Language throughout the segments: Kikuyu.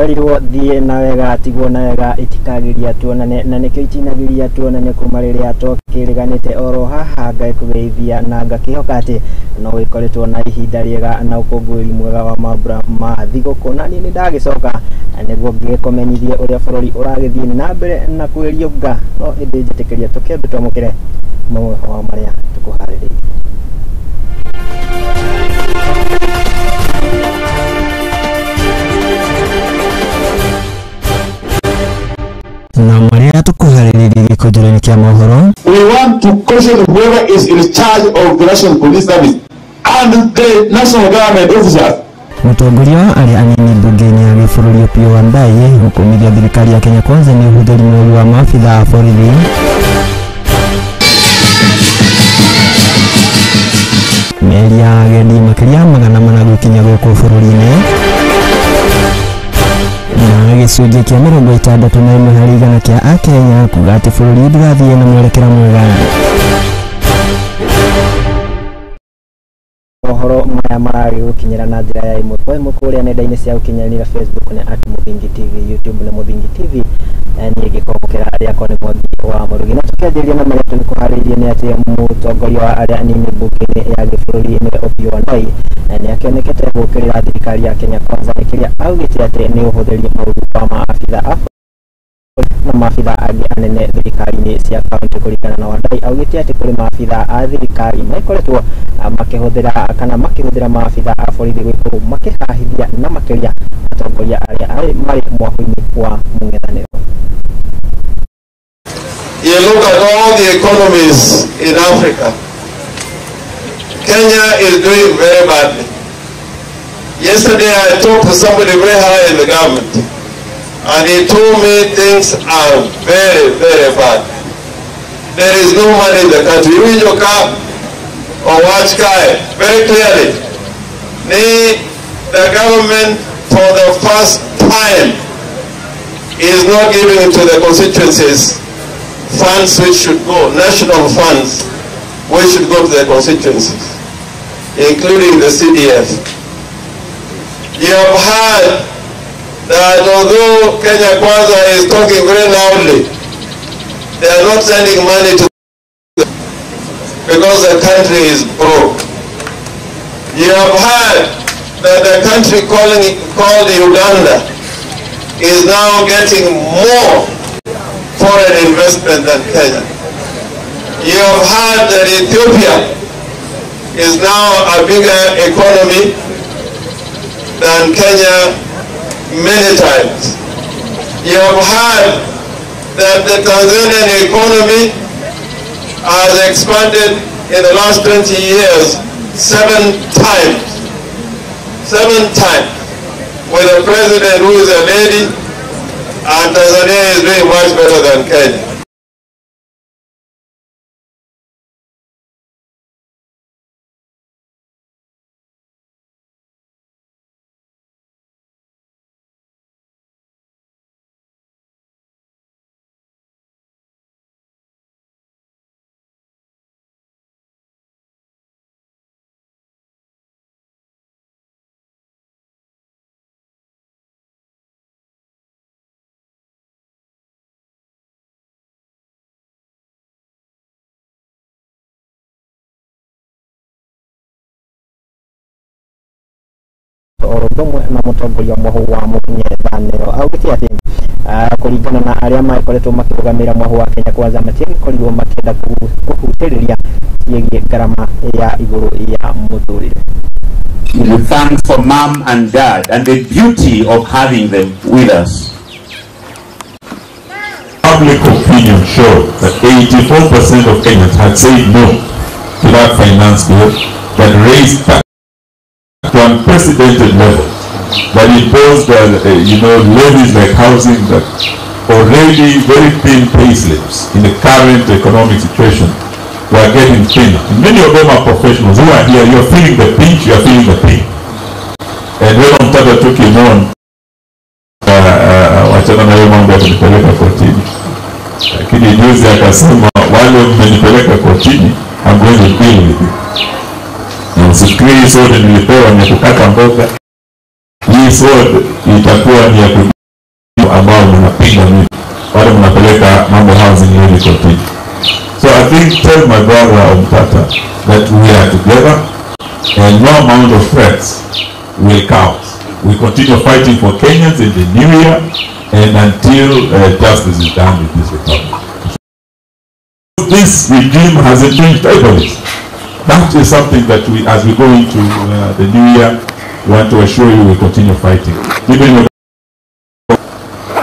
Twerirwo thiĩ na wega tigwo na wega itikagiria tuonane na nĩkĩo itinagiria tuonane kuma rĩrĩa twakĩrĩganĩte oro haha ngakũgeithia na ngakĩhoka atĩ no wĩkoretwo na ihinda rĩega na ũkũngũĩri mwega wa mambura ma thigũkũ na niĩ nĩndagĩcoka nĩguo ngĩkũmenyithie ũrĩa bũrũri ũragĩthiĩ na mbere na kwĩriũnga no ĩndĩ njĩtĩkĩria tũkĩambe twamũkĩre mamwe wa marĩa tũkũharĩrĩirie. Na marĩa tũkũharĩrĩirie gĩkũnjĩro-inĩ kĩa mohoro. We want to caution whoever is in charge of the National Police Service and the national government officers. Mũtongoria wa arĩa anini mbunge-inĩ ya gĩbũrũri Opiyo Wandayi gũkũmithia thirikari ya Kenya Kwanza nĩ ũhũthĩri mũũru wa maabitha a borithi. Meri ya agendi makĩria 400 gũkinya gũkũ bũrũri-inĩ. Na gĩcunjĩ kĩa 61 harĩ igana kĩa akenya kuga atĩ bũrũri ndũrathiĩ na mwerekera mwega. Mohoro maya maragĩgũkinyĩra na njĩra ya ĩmwe kwa ĩmwe kũrĩa nenda-inĩ cia ũkinyanĩria Facebook nĩ @Mũthingi TV, YouTube nĩ Mũthingi TV, niĩ ngĩkwamũkĩra rĩakwa nĩ Mwangi wa Mũrugi. Na tũkĩanjĩrĩria na marĩa tũkũharĩirie nĩ atĩ mũtongoria wa arĩa anini mbunge-inĩ ya gĩbũrũri nĩ Opiyo Wandayi nĩ akĩonekete gũũkĩrĩra thirikari ya Kenya Kwanza nĩ kĩrĩa augĩte atĩ nĩ ũhũthĩri mũũru wa maabitha a na maabitha angĩ anene thirikari-inĩ cia kaunti. Kũringana na Wandayi augĩte atĩ kũrĩ maabitha a thirikari makoretwo makĩhũthĩra kana makĩhũthĩra maabitha a borithi gwĩkũrũ makĩhahithia na makĩria atongoria arĩa marĩ mwako-inĩ wa mũng'ethanĩro. You look at all the economies in Africa. Kenya is doing very badly. Yesterday I talked to somebody very high in the government, and he told me things are very, very bad. There is no money in the country. Or watch guy very clearly. The government for the first time is not giving to the constituencies funds which should go, national funds which should go to the constituencies, including the CDF. You have heard that although Kenya Kwanza is talking very loudly, they are not sending money to because the country is broke. You have heard that the country called Uganda is now getting more foreign investment than Kenya. You have heard that Ethiopia is now a bigger economy than Kenya many times. You have heard that the Tanzanian economy has expanded in the last 20 years 7 times. 7 times. With a president who is a lady, and Tanzania is doing much better than Kenya. Oro ũndũ na mũtongoria mwahu wa mũng'ethanĩro augĩte atĩ kũringana na arĩa makoretwo makĩrũgamĩrĩra mwahu wa Kenya Kwanza matiagĩkorirwo makĩenda kũhutĩrĩria ciĩgiĩ ngarama ya igũrũ ya mũtũrĩre. We thank for mom and dad and the beauty of having them with us. Public opinion showed that 84% of Kenyans had said no to that finance bill that raised tax to unprecedented levels, that imposed levies like housing that already very thin pay slips in the current economic situation were getting thinner. And many of them are professionals who are here. You're feeling the pinch, you're feeling the pain. And when Omtata took him on, wachana na hiyo mambo ya kunipeleka kotini, lakini juzi akasema wale mmenipeleka kotini, I'm going to deal with you. Na usifikiri hii sword nilipewa ni kukata mboga. Hii sword itakuwa ni ya ambao mnapinga mimi, bado mnapeleka mambo housing levy kotini. So I think tell my brother Omtata that we are together and no amount of threats will count. We continue fighting for Kenyans in the new year and until justice is done with this republic. This regime has entrenched tribalism. That is something that we, as we go into the new year, want to assure you we continue fighting. Even if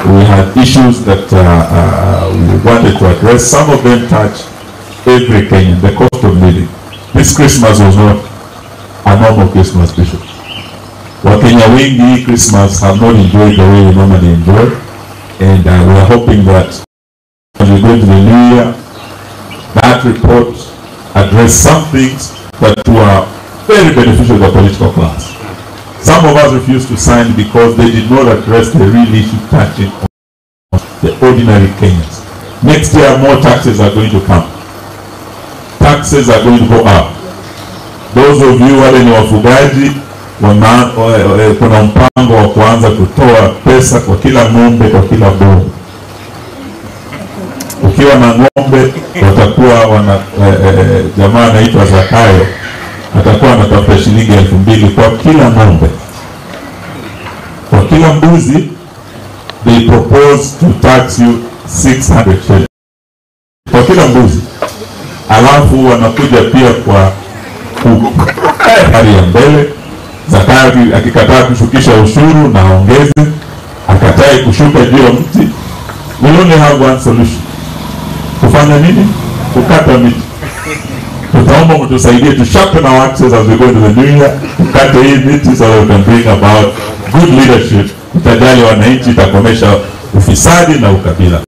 we had issues that we wanted to address, some of them touch every Kenyan, the cost of living. This Christmas was not a normal Christmas, Bishop. Wakenya wengi Christmas have not enjoyed the way we normally enjoy, and we are hoping that as we go into the new year, that report addressed some things that were very beneficial to the political class. Some of us refused to sign because they did not address the real issue touching on the ordinary Kenyans. Next year, more taxes are going to come. Taxes are going to go up. Those of you wale ni wafugaji, kuna mpango wa kuanza kutoa pesa kwa kila ng'ombe, kwa kila boma. Ukiwa na ng'ombe watakuwa wana jamaa anaitwa Zakayo atakuwa anatafuta shilingi 2000 kwa kila ng'ombe. Kwa kila mbuzi they propose to tax you 600 shillings kwa kila mbuzi. Alafu wanakuja pia kwa kuku. Hali ya mbele Zakayo akikataa kushukisha ushuru na ongeze, akatae kushuka juu ya mti. We only have one solution. Kufanya nini? Kukata miti. Tutaomba mtusaidie to sharpen our axes as we go into the new year. Tukate hii miti so that we can bring about good leadership. Itajali wananchi, itakomesha ufisadi na ukabila.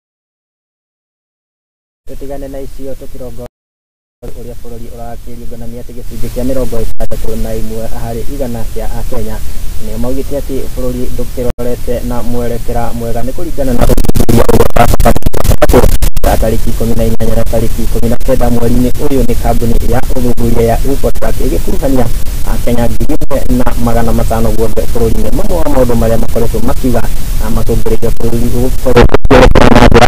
Tutigane na icio tukirongo uria bururi urakĩringana atĩ gĩcunjĩ kĩa 61 harĩ igana kĩa akenya nĩo maugĩte atĩ bũrũri ndũkĩrorete na mwerekera mwega nĩ kũringana na ũthuthuria ũrĩa tarĩki 18 na tarĩki 19 mweri-inĩ ũyũ nĩ kambuni ya ũthuthuria ya Infotrack ĩgĩkuruhania akenya 1500 guothe bũrũri-inĩ. Mamwe wa maũndũ marĩa makoretwo makiuga na macũngĩrĩte bũrũri gũkorwo ũkĩerekera na njĩra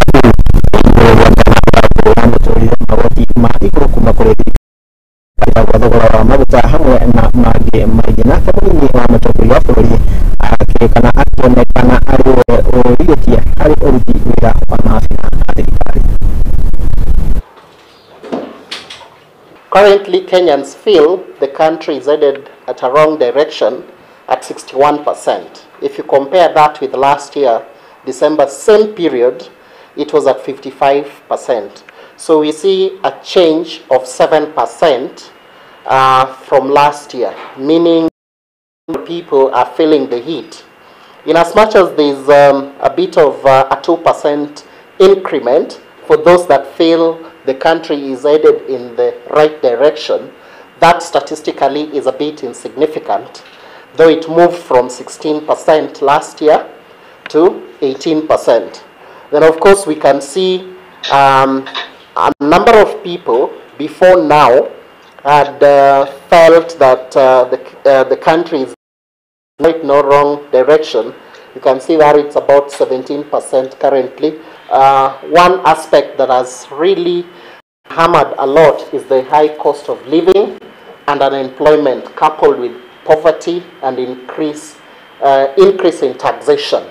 njũru magoti ma igũrũ kuma kũrĩ thirikari gwa thogora wa maguta hamwe na mangĩ maingĩ. Nake mũnini wa mũtongoria wa bũrũri akĩkana akĩonekana arĩ we ũrigĩtie harĩ ũruti wĩra wa maabitha a thirikari. Currently, Kenyans feel the country is headed at a wrong direction at 61%. If you compare that with last year, December, same period, it was at 55%. So we see a change of 7% from last year, meaning people are feeling the heat. In as much as there's a bit of a 2% increment for those that feel the country is headed in the right direction, that statistically is a bit insignificant, though it moved from 16% last year to 18%. Then of course we can see a number of people before now had felt that the country is right no wrong direction. You can see that it's about 17% currently. One aspect that has really hammered a lot is the high cost of living and unemployment, coupled with poverty and increase in taxation.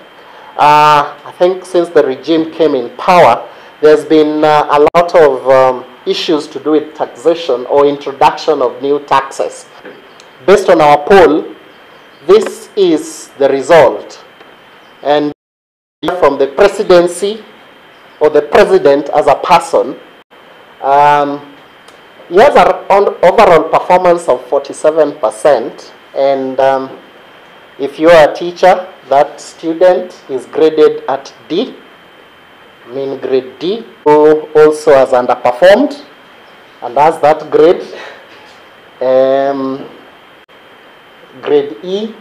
I think since the regime came in power, there's been a lot of issues to do with taxation or introduction of new taxes. Based on our poll, this is the result. And from the presidency or the president as a person, he has an overall performance of 47%. And if you are a teacher, that student is graded at D, mean grade D, who also has underperformed and has that grade, grade E.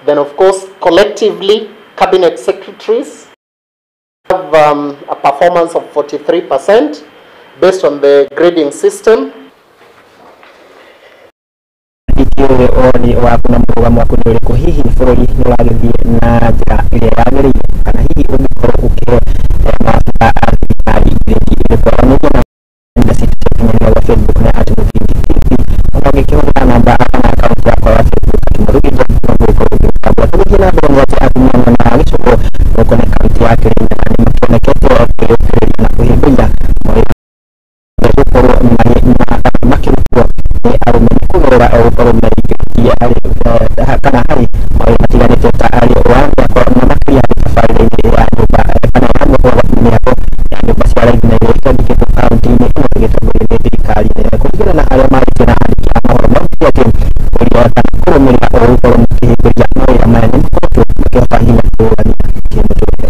Then of course, collectively, cabinet secretaries have a performance of 43% based on the grading system. Ũkĩũĩ woni waku na mũrũgamo waku nĩ ũrĩkũ, hihi bũrũri nĩ ũragĩthiĩ na njĩra ĩrĩa yagĩrĩire kana hihi ũngĩkorwo ũkĩhe maabitha a thirikari grade ĩrĩkũ? Aranĩria na nenda citũ cia ũkinyanĩria wa Facebook na at Mũthingi TV, ona ũngĩkĩhũthĩra namba kana akaunti yakwa ya Facebook at Mũrugi John no gũgĩkorwo ũgĩbangwo. Tũgĩthiĩ na mbere nĩ atĩ atumia mwena wa Gĩcũgũ gũkũ nĩ kaunti ya Kĩrĩnyaga nĩ makĩonekete kwĩyũkĩrĩria na kũhĩmbĩria mawĩra gũkorwo marĩ makĩrutwo nĩ arũme nĩ kũgerera gũkorwo meingĩrĩtie harĩ kana harĩ mawĩra matiganĩte ta arĩ wa mĩako na makĩria harĩ tabarĩra-inĩ ya nyũmba kana ya mĩako ya nyũmba cia raithi na iria ciandĩkĩtwo kaunti-inĩ ĩno ĩgĩtongorio nĩ thirikari nene. Kũringana na arĩa marĩtie na andĩki a mohoro maugire atĩ ũrĩa kana kũrũmĩrĩra ũgũkorwo makĩhĩmbĩria mawĩra maya nĩ makoretwo makĩhota nginya kũrũgamia kĩmũtũrĩre.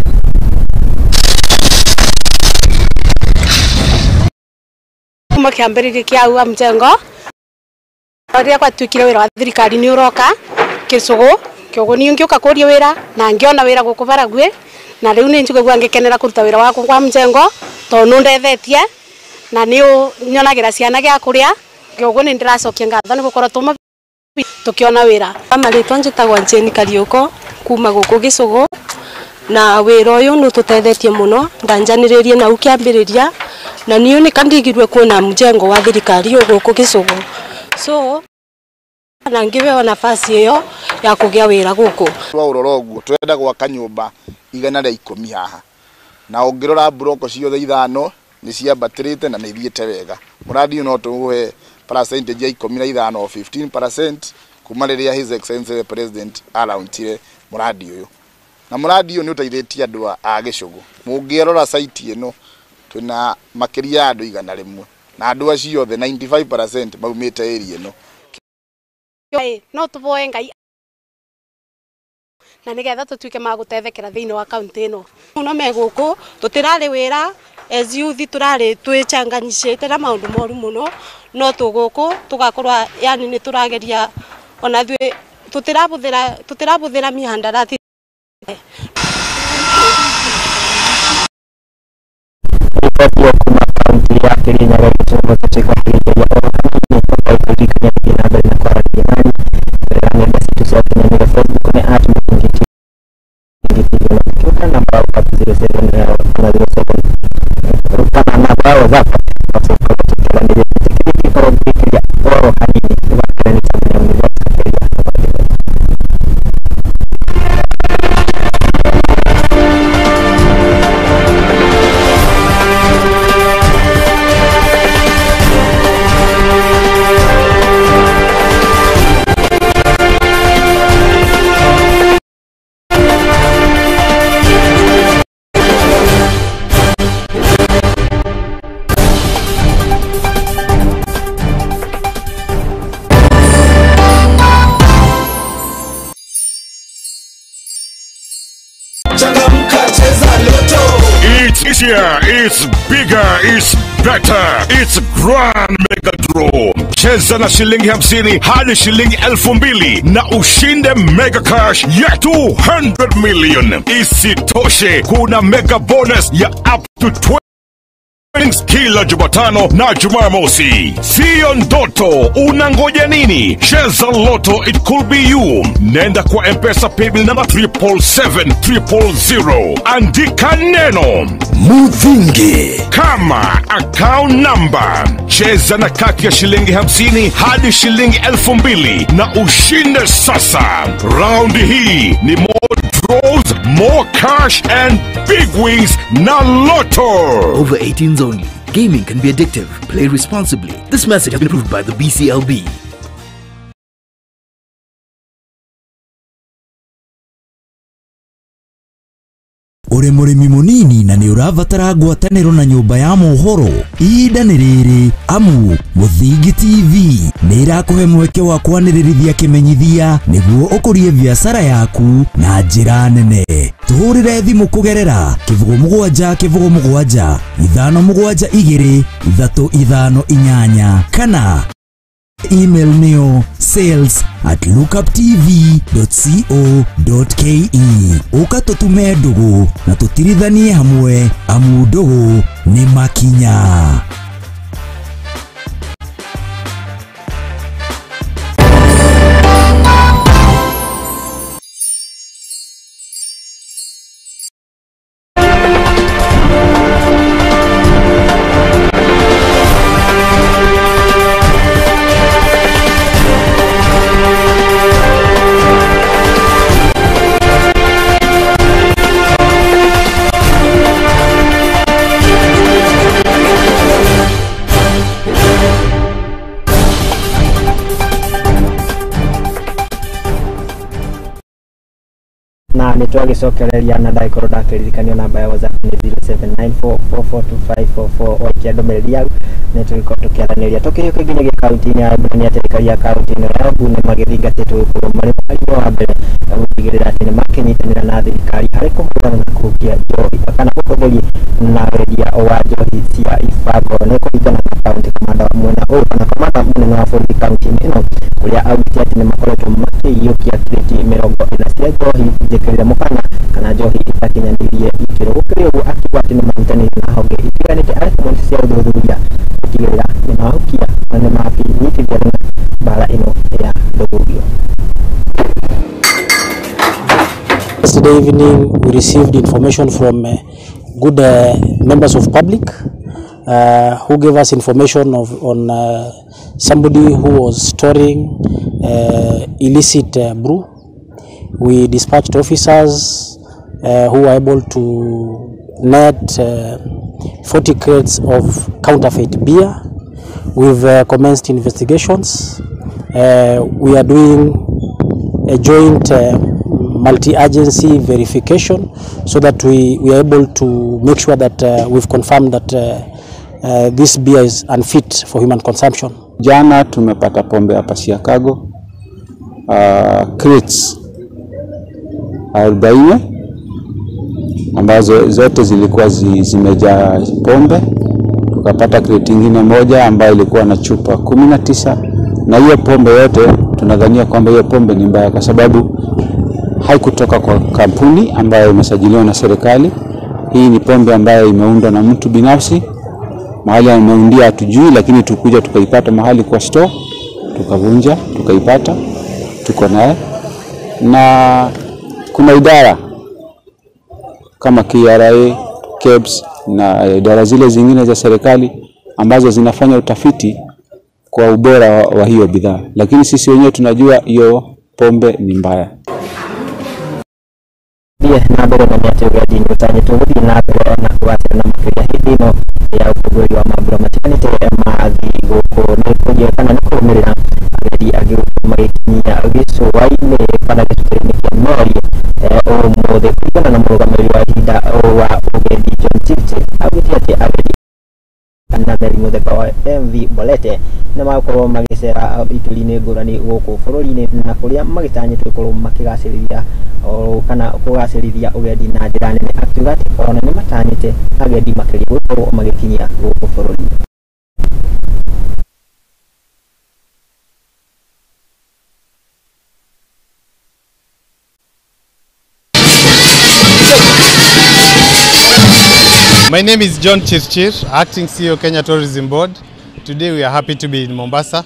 Kuma kĩambĩrĩria kĩa wa mjengo rĩrĩa gwatuĩkire wĩra wa thirikari nĩ ũroka Kĩcũgũ kĩoguo niĩ ngĩũka kũria wĩra na ngĩona wĩra gũkũ Baragwi na rĩu nĩ njiguaga ngĩkenera kũruta wĩra wakwa kwa mjengo tondũ nĩ ũndethetie na nĩ nyonagĩra ciana gĩa kũrĩa kĩoguo nĩ ndĩracokia ngatho nĩ gũkorwo tũma tũkĩona wĩra. Marĩtwa njĩtagwo Jane Kariũko kuma gũkũ Gĩcũgũ na wĩra ũyũ nĩ ũtũtethetie mũno ndanjanĩrĩrie na ũkĩambĩrĩria na niĩ nĩ kandigirwe kuona mjengo wa thirikari ũyũ gũkũ Gĩcũgũ so na ngĩheo nafasi ĩyo ya kũgĩa wĩra gũkũ. Twaũrora ũguo tũrenda gwaka nyũmba 110 haha na ũngĩrora mburoko ciothe 5 nĩ ciambatĩrĩte na nĩ ithiĩte wega. Mũradi ũyũ no tũũhe percentage ya 15 o 15% kuma rĩrĩa His Excellency the President araunchire mũradi ũyũ, na mũradi ũyũ nĩ ũteithĩtie andũ a Gĩcũgũ. Mũngĩrora site ĩno twĩna makĩria ya andũ 100 na andũ acio othe 95% maumĩte area ĩno. No tũboe Ngai na nĩgetha tũtuĩke ma gũtethekera thĩinĩ wa kaunti ĩno. Mũno me gũkũ tũtirarĩ wĩra as youth tũrarĩ twĩcanganyicĩte na maũndũ moru mũno no tũgũkũ tũgakorwo yani nĩ tũrageria ona ithuĩ tũtirabũthĩra mihandarathi. Riboti kuma kaunti ya Kirinyaga gĩcigo gĩtuĩka kĩrĩria oro hanini no gũririkania gũthiĩ na mbere na kwaranĩria nani kũgerera nenda citũ cia ũkinyanĩria Facebook nĩ at Mũthingi TV na ũkĩhũthĩra namba ya WhatsApp 07 kana 07 kana namba ya WhatsApp no tũkorwo tũkĩaranĩria. Tũkĩrĩkia ngĩkĩria oro hanini tũgakĩra nĩ Tanzania University. It's easier, it's bigger, it's better, it's Grand Mega Draw. Cheza na shilingi 50 hadi shilingi 2000 na ushinde mega cash ya 200 million. Isitoshe, kuna mega bonus ya up to 20 kila Jumatano na Jumamosi. Sio ndoto, unangoja nini? Cheza Lotto, it could be you. Nenda kwa M-Pesa paybill number 777 000. Andika neno Muthingi kama account number. Cheza na kati ya shilingi 50 hadi shilingi 2000 na ushinde sasa. Round hii ni more draws, more cash and big wins na Lotto. Over 18s only. Gaming can be addictive. Play responsibly. This message has been approved by the BCLB. Uri murimi munini na ni urabatara ngwataniro na nyumba ya mohoro, ihinda ni riri amu Muthingi TV ni irakuhe mweke wa kwanĩrĩrithia kĩmenyithia nĩguo ũkũrie biacara yaku na njĩra nene. Tũhũrĩre thimũ kũgerera 07 07 572 358 kana email neo sales@lookuptv.co.ke. Uka tutume ndugu na tutirithanie hamwe amu ndugu ni makinya. Nĩ twagĩcokereria na ndagĩkorwo ndakĩririkanio namba ya WhatsApp nĩ 0794442544 waikia ndũmĩrĩri yaku nĩ tũgĩkorwo tũkĩaranĩria. Tũkĩhiũka nginyagia kaunti-inĩ ya Embu, nĩ athirikari ya kaunti ĩno ya Embu nĩ magĩthingatĩtwo gũkorwo marĩ mũhari wa mbere gũtigĩrĩra atĩ nĩ makĩnyitanĩra na thirikari harĩ kũhũrana na kũhukia njohi kana ũhũthĩri na wendia wa njohi cia ibango. Nĩ kũringana na kaunti kamanda wa mwena ũyũ kana kamanda mũnene wa borithi kaunti-inĩ ĩno, ũrĩa augĩte atĩ nĩ makoretwo makĩiyũkia kirĩti 40 cia njohi njĩkĩrĩre mũkana kana njohi itakinyanĩirie ikĩro. Gũkĩrĩ ũguo akiuga atĩ nĩ manyitanĩire na honge itiganĩte arĩ hamwe cia ũthuthuria gũtigĩrĩra nĩ mahukia na nĩ makĩnyitithia mbara ĩno ya ndũgũgio. Yesterday evening, we received information from good members of public who gave us information on somebody who was storing illicit brew. We dispatched officers who were able to net 40 crates of counterfeit beer. We've commenced investigations. We are doing a joint multi-agency verification so that we are able to make sure that we've confirmed that this beer is unfit for human consumption. Jana tumepata pombe hapa Chicago, crates 40 ambazo zote zilikuwa zimejaa pombe. Tukapata crate nyingine moja ambayo ilikuwa na chupa 19, na hiyo pombe yote tunadhania kwamba hiyo pombe ni mbaya kwa sababu haikutoka kwa kampuni ambayo imesajiliwa na serikali. Hii ni pombe ambayo imeundwa na mtu binafsi. Mahali ameundia hatujui, lakini tukuja tukaipata mahali kwa store, tukavunja, tukaipata, tuko naye. Na kuna idara kama KRA, KEBS na idara zile zingine za serikali ambazo zinafanya utafiti kwa ubora wa hiyo bidhaa, lakini sisi wenyewe tunajua hiyo pombe ni mbaya. Na mbere na nĩ atĩ ũgendi nĩ ũtanyĩtwo gũthiĩ na mbere na kũgacĩra na makĩria hĩndĩ ĩno ya ũkũngũĩri wa mambura matiganĩte ma thigũkũ. Nĩ kũgĩa kana nĩ kũrũmĩrĩra agendi angĩ gũkorwo magĩkinyia gĩcũa-inĩ kana gĩcukĩro-inĩ kĩa meri ũmũthĩ. Kũringana na mũrũgamĩrĩri wa ihinda wa ũgendi John Chipche, augĩte atĩ agendi na meri mũthemba wa MV Bolete nĩ magũkorwo magĩcera ituri-inĩ ngũrani gũkũ bũrũri-inĩ na kũrĩa magĩtanyĩtwo gũkorwo makĩgacĩrithia kana kũgacĩrithia ũgendi na njĩra nene, akiuga atĩ ona nĩ matanyĩte agendi makĩria gũkorwo magĩkinyia gũkũ bũrũri-inĩ. My name is John Chirchir, Acting CEO Kenya Tourism Board. Today we are happy to be in Mombasa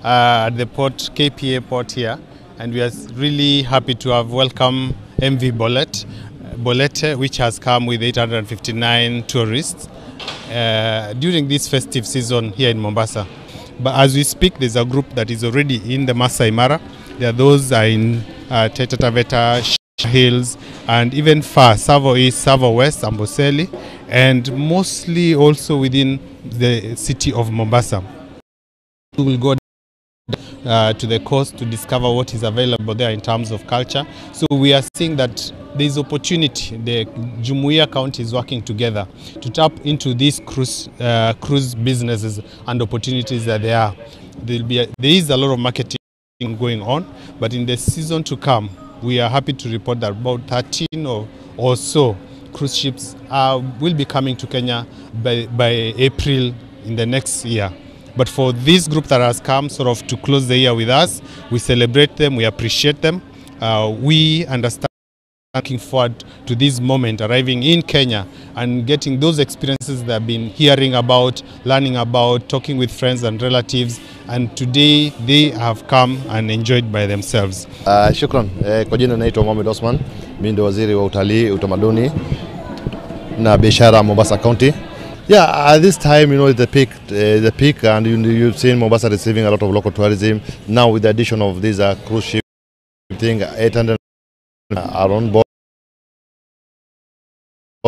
at the port, KPA port here, and we are really happy to have welcomed MV Bolete, which has come with 859 tourists during this festive season here in Mombasa. But as we speak, there's a group that is already in the Masai Mara. There are those are in Taita Taveta Hills and even far, Savo East, Savo West, Amboseli, and mostly also within the city of Mombasa. We will go to the coast to discover what is available there in terms of culture. So we are seeing that there is opportunity. The Jumuiya County is working together to tap into these cruise businesses and opportunities that there are. There is a lot of marketing going on, but in the season to come, we are happy to report that about 13 or so cruise ships will be coming to Kenya by April in the next year. But for this group that has come sort of to close the year with us, we celebrate them, we appreciate them. We understand, looking forward to this moment, arriving in Kenya and getting those experiences that I've been hearing about, learning about, talking with friends and relatives, and today they have come and enjoyed by themselves. Shukran. Kwa jina naitwa Mohamed Osman, mimi ndio waziri wa utalii, utamaduni na biashara Mombasa County. Yeah, at this time, you know, the peak, and you've seen Mombasa receiving a lot of local tourism. Now with the addition of this cruise ship thing, 800 are on board.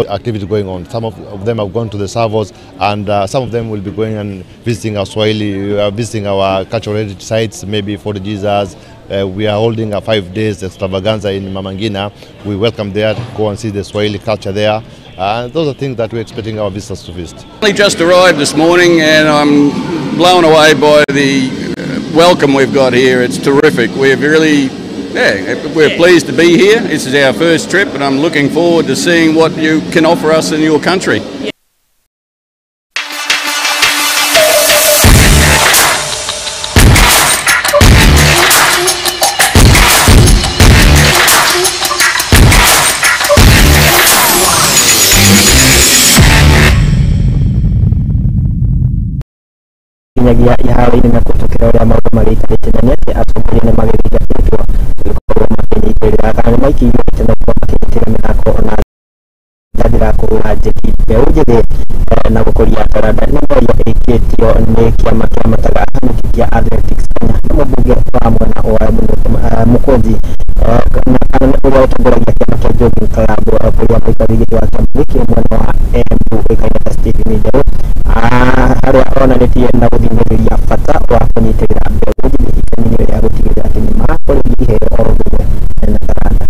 Activity going on. Some of them have gone to the servos, and some of them will be going and visiting our Swahili, visiting our cultural heritage sites, maybe Fort Jesus. We are holding a 5 days extravaganza in Mama Ngina. We welcome there to go and see the Swahili culture there. Those are things that we're expecting our visitors to visit. I just arrived this morning and I'm blown away by the welcome we've got here. It's terrific. We've really, yeah, we're pleased to be here. This is our first trip and I'm looking forward to seeing what you can offer us in your country. Nginyagia iharo-inĩ na kũhĩtũkĩra ũrĩa maũndũ magĩikarĩte, na nĩ atĩ atongoria nĩ magĩthingatĩtwo gũkorwo makĩnyitĩrĩra kana nĩ maikĩirio itĩ na gũkorwo makĩnyitĩrĩra mĩthako na njĩra ya kũhũra njeki mbeũ njĩthĩ na gũkũria taranda. Nĩ mĩario ĩkĩtio nĩ kĩama kĩramataga kamĩtĩ kĩa Athletics Kenya na mũmbunge wa mwena wa Mũkũnji na kana nĩ ũrĩa ũtongoragia kĩama kĩa Jogging Club kũrĩa mũikarĩri gĩtĩ wa kĩama gĩkĩ mwena wa Embu ũĩkaine ta Stephen Njerũ, harĩa onanĩtie na gũthing'ĩrĩria bata wa kũnyitĩrĩra mbeũ njĩthĩ itemi-inĩ rĩa gũtigĩrĩra atĩ nĩ makũrĩria iheo oro ũndũ ũmwe na taranda.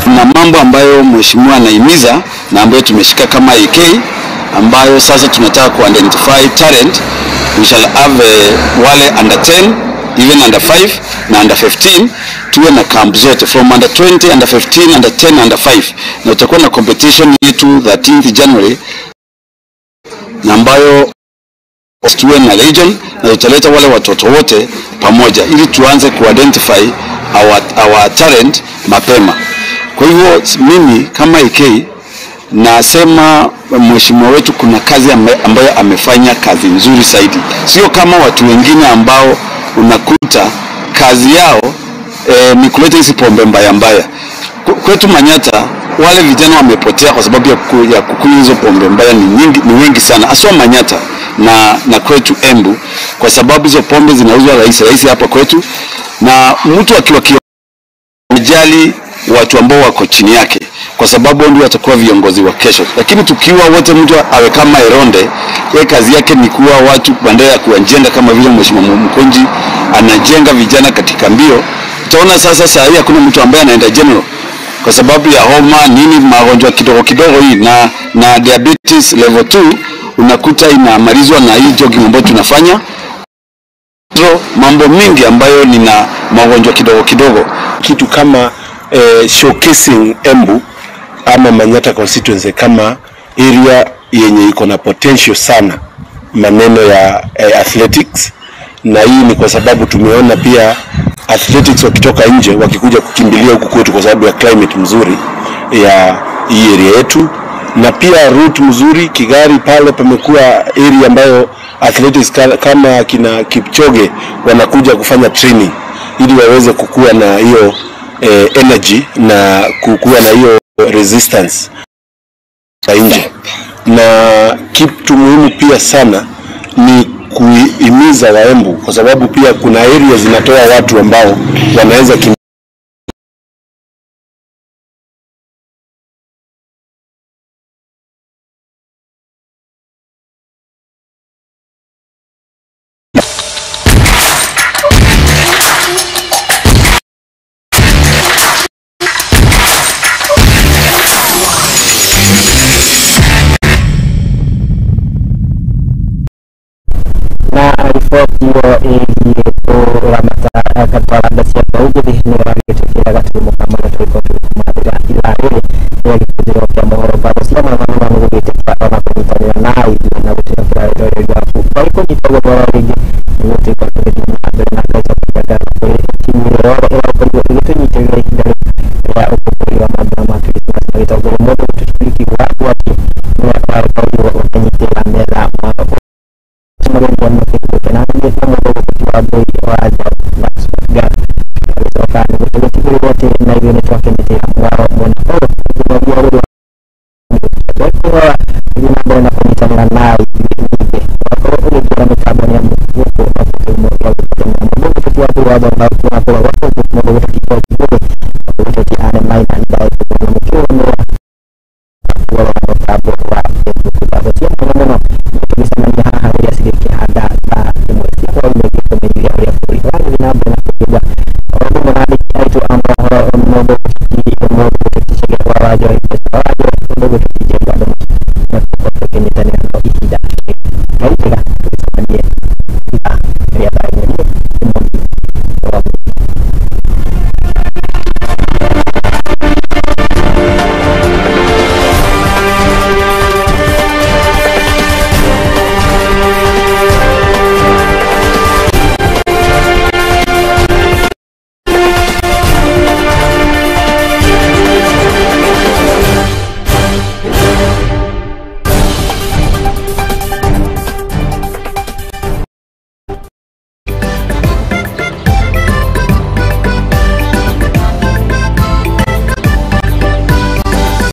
Na mambo ambayo mheshimiwa anahimiza na ambayo tumeshika kama AK, ambayo sasa tunataka ku identify talent. We shall have wale under 10, even under 5 na under 15, tuwe na camp zote from under 20, under 15, under 10, under 5, na tutakuwa na competition yetu 13th January, na ambayo tuwe na region, na tutaleta wale watoto wote pamoja ili tuanze ku identify our talent mapema. Kwa hivyo mimi kama AK nasema mheshimiwa wetu kuna kazi ambayo amefanya, kazi nzuri zaidi. Sio kama watu wengine ambao unakuta kazi yao ni kuleta hizi pombe mbaya mbaya. Kwetu Manyata wale vijana wamepotea kwa sababu ya kukunywa hizo pombe mbaya ni nyingi, ni wengi sana. Aswa Manyata na kwetu Embu, kwa sababu hizo pombe zinauzwa rahisi rahisi hapa kwetu, na mtu akiwa kijali watu ambao wako chini yake, kwa sababu ndio watakuwa viongozi wa kesho. Lakini tukiwa wote mtu awe kama Eronde, yeye kazi yake ni kuwa watu badala ya kuwajenga kama vile mheshimiwa Mkonji anajenga vijana katika mbio. Utaona sasa saa hii hakuna mtu ambaye anaenda general kwa sababu ya homa nini, magonjwa kidogo kidogo hii na diabetes level 2 unakuta inamalizwa na hii jogging ambayo tunafanya. Mambo mingi ambayo nina magonjwa kidogo kidogo, kitu kama showcasing Embu ama Manyata constituency kama area yenye iko na potential sana maneno ya athletics. Na hii ni kwa sababu tumeona pia athletics wakitoka nje wakikuja kukimbilia huku kwetu kwa sababu ya climate mzuri ya hii area yetu, na pia route mzuri Kigari pale pamekuwa area ambayo athletics kama kina Kipchoge wanakuja kufanya training ili waweze kukua na hiyo energy na kukua na hiyo resistance ya nje. Na kitu muhimu pia sana ni kuhimiza Waembu, kwa sababu pia kuna area zinatoa watu ambao wanaweza na riboti ĩyo ĩgiĩ kũramata taranda cia mbeũ njĩthĩ nĩ ĩragĩtũkĩra gaturumo ka marĩa tũgĩkorwo tũgĩkũmathĩra ithaa rĩrĩ rĩa gĩkũnjĩro kĩa mohoro. Ngatho cia mwanya mũno nĩ gũgĩtĩkĩra ona kũnyitanĩra na ithuĩ na gũtwĩrokera wĩroreri waku. Ngai kũnyita ũguo twara rĩngĩ nĩguo tũgĩkorwo tũgĩthiĩ na mbere na Ngai cokagia ngatho kũrĩ timu ĩrĩa yothe ĩrakorirwo ĩgĩtũnyitĩrĩra ihinda rĩrĩ rĩa ũkũngũĩri wa mambura ma Krismasi na gĩtongoria mũndũ gũtũshiriki waku atĩ nĩwe wakorirwo ũkĩnyitĩrĩra metha mwaka mageni wa Facebook na nĩ na mũndũ wa mbui wa Max Gas agĩcoka nĩguo tũgĩtigĩrĩrwo atĩ na ithuĩ nĩ twakĩnyitĩra mwaro mwena ũyũ. na ithuĩ ningĩ wakorwo ũgĩkĩra mĩtambo nĩ amu gũkũ no kĩhumo gĩa gũtũtũmĩra mũndũ ũgũteti wa watho na kuma kũrĩa gwa Facebook mũndũ ũgũteti Paul Kibũgũ mũndũ ũgũteti Anne Maina ndaĩtũkana mũkĩrũmĩrĩra wa mũtambo wa Facebook. Ngatho cia mwanya mũno tũgĩcemania haha rĩrĩa cigĩkĩhanda thaa 1 cia hwaĩ-inĩ ngĩkũmenyithia ũrĩa bũrũri ũrathiĩ na mbere na kũgĩa o ũndũ ũmwe na andĩki aitũ a mohoro mũndũ ũgũteti Chege wa Wanjohi wa Wanjohi mũndũ ũgũteti Njenga Ndũng'ũ na tũkorwo tũkĩnyitanĩra nao ihinda rĩrĩ. Ngai njega.